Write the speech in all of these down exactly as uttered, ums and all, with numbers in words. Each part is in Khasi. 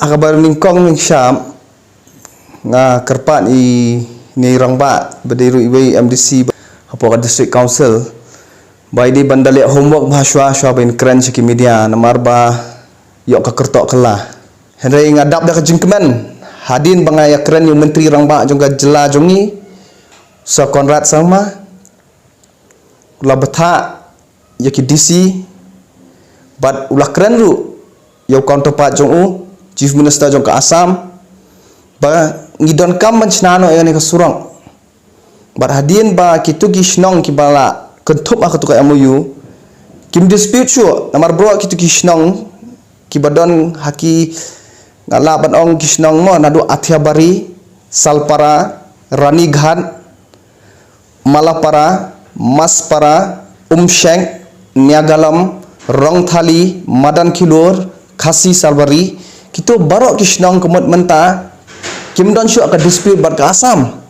Aka ba nyngkong nyngshap nga kyrpad ïa i rangbah ba dei ruh iwei i M D C hapoh ka District Council ba i dei ban da leh homework bha shuwa shuwa ban kren sha ki media namar ba ïoh ka kyrteng kylla. Hynrei nga dap da ka jingkmen hadien ba nga ïakren ïa u Myntri Rangbah jong ka jylla jong ngi, Sir Conrad Sangma, u la bthah ïa ki D C bad u la kren ruh ïa u counterpart jong u, Chief Minister jong ka Assam, ba ngi donkam ban shna noh ïa kane ka surok. Bad hadien ba kitu ki shnong kiba la kynthup ha katu ka M O U kim dispute shuh, namar baroh kitu ki shnong kiba don ha ki, nga lah ban ong ki shnong mo, naduh Athiabari, Salpara, Ranighat, Malapara, Maspara, Umshek, Niagalam, Rongthali, Madan Khilur, Khasi Salbari, kitu baroh ki shnong ka mut mynta kim don shuh ka dispute bad ka Assam.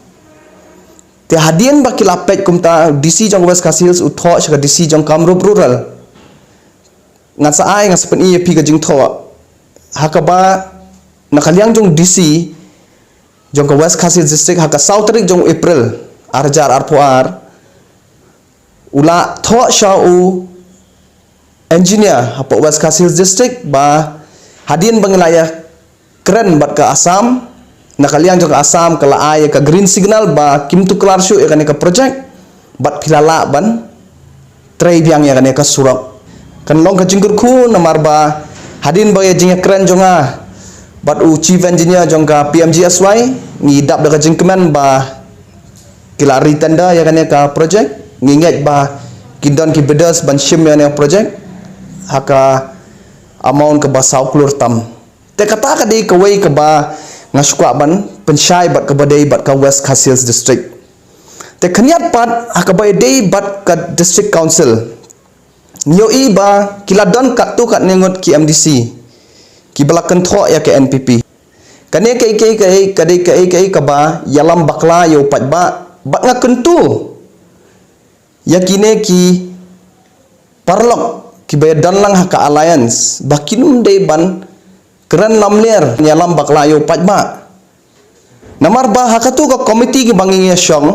Te hadien ba ki la peit kumta, D C jong West Khasi Hills u thoh sha ka D C jong Kamrup Rural. Ngan sa ai, ngan sa pyni ïa phi ka jingthoh. Ha kaba na ka liang jong D C jong ka West Khasi Hills District, ha ka saw tarik jong April ar hajar arphew ar, u la thoh sha u engineer hapoh West Khasi Hills District ba hadien ba ngi la ïakren bad ka Assam, na ka liang jong ka Assam ka la ai ïa ka green signal ba kim tuklar shuh ïa kane ka project bad phi la lah ban trei biang ïa kane ka surok. Kan long ka jingkyrkhu namar ba hadien ba ïa jingïakren jong nga bad u chief engineer jong ka P M G S Y, ngi dap da ka jingkmen ba ki la retender ïa kane ka project. Ngi ngeit ba ki don ki bidders ban shim ïa kane ka project ha ka amount kaba saw klur tam. Te kata ka dei kawei kaba nga sngewkwah ban pynshai bad kaba dei bad ka West Khasi Hills District. Te khyndiat pat ha kaba dei bad ka District Council, ngi ïohi ba ki la don katto katne ngut ki M D C kiba la kynthoh ïa ka N P P. Kane kaei kaei kaei ka dei kaei kaei kaba ïalam bakla ïa u paidbah, bad nga kyntu ïa kine ki paralok kiba ïadon lang ha ka alliance ba kin ym dei ban kren lamler ïalam bakla ïa u paidbah. Namar ba ha katu ka committee kiba ngi ïashong,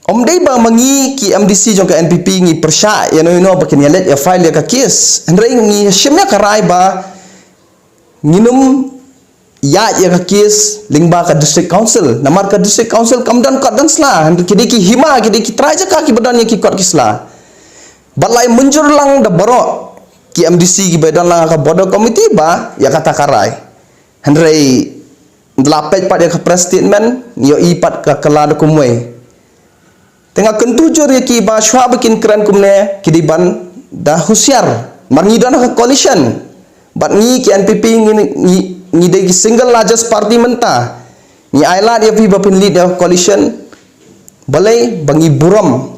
ym dei ba ma ngi ki M D C jong ka N P P ngi pyrshah ïa no ïa no ba kin ïaleit ïa file ïa ka case, hynrei ngi shim ïa ka rai ba ngin ym ïaid ïa ka case lyngba ka District Council, namar ka District Council kam don kot don sla, hynrei ki dei ki hima, ki dei ki trai jaka kiba don ïa ki kot ki sla. Bad la ïa mynjur lang da baroh ki M D C kiba don lang ha ka border committee ba ïa kata ka rai. Hynrei da la peit pat ïa ka press statement, ngi ïohi pat ka kylla da kumwei. Te nga kyntu jur ïa ki ba shuwa ba kin kren kumne ki dei ban da husiar. Namar ngi don ha ka coalition. Bad ngi ki N P P ngi, ngi, ngi dei ki single largest party mynta. Ngi ailad ïa phi ba phin lead ïa ka coalition. Balei? Ba ngi burom.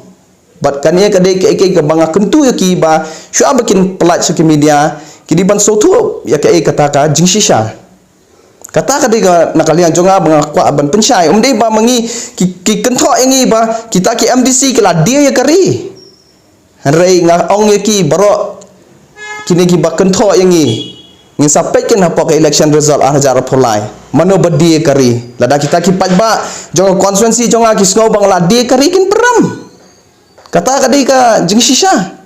Bad kane ka dei kaei kaei kaba nga kyntu ïa ki ba shuwa ba kin pyllait sha ki media, ki dei ban sngewthuh ïa kaei kata ka jingshisha. Kata ka dei ka na ka liang jong nga ba nga kwah ban pynshai. Ym dei ba ma ngi ki, ki kynthoh ïa ngi ba kita ki M D C ki la die ïa ka ri. Hynrei nga ong ïa ki baroh kine kiba kynthoh ïa ngi, ngin sa peit kin hapoh ka election result ar hajar arphew lai, mano ba die ïa ka ri. Lada kita ki paidbah jong ka constituency jong nga ki sngew ba nga la die ïa ka ri, kin pyrem. Kata ka dei ka jingshisha.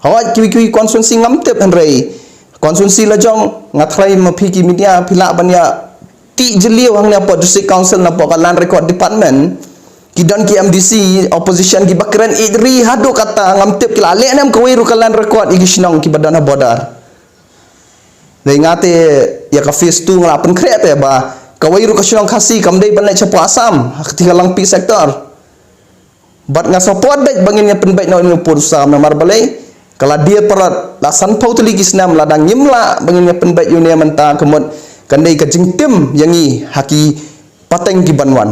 Hawai kiwei kiwei constituency ngam tip, hynrei constituency la jong nga tharai ma phi ki media phi lah ban ïa tih jylliew hangne hapoh District Council napoh ka Land Record Department. Ki don ki M D C opposition kiba kren ïeit ri haduh katta ngam tip ki la leh ne em kawei ruh ka land record ïa ki shnong kiba don ha border. Dei nga te ïa ka phase two nga la pynkhreh te ba kawei ruh ka shnong Khasi kam dei ban leit shapoh Assam ha kata ka Langpih sector. Bad nga support beit ba ngin ïa pynbeit noh ïa u pud u sam, namar balei? Ka la die parot la sanphew tylli ki snem, lada ngim lah ba ngin ïa pynbeit ïa une mynta ka mut kan dei ka jingtim ïa ngi ha ki pateng ki ban wan.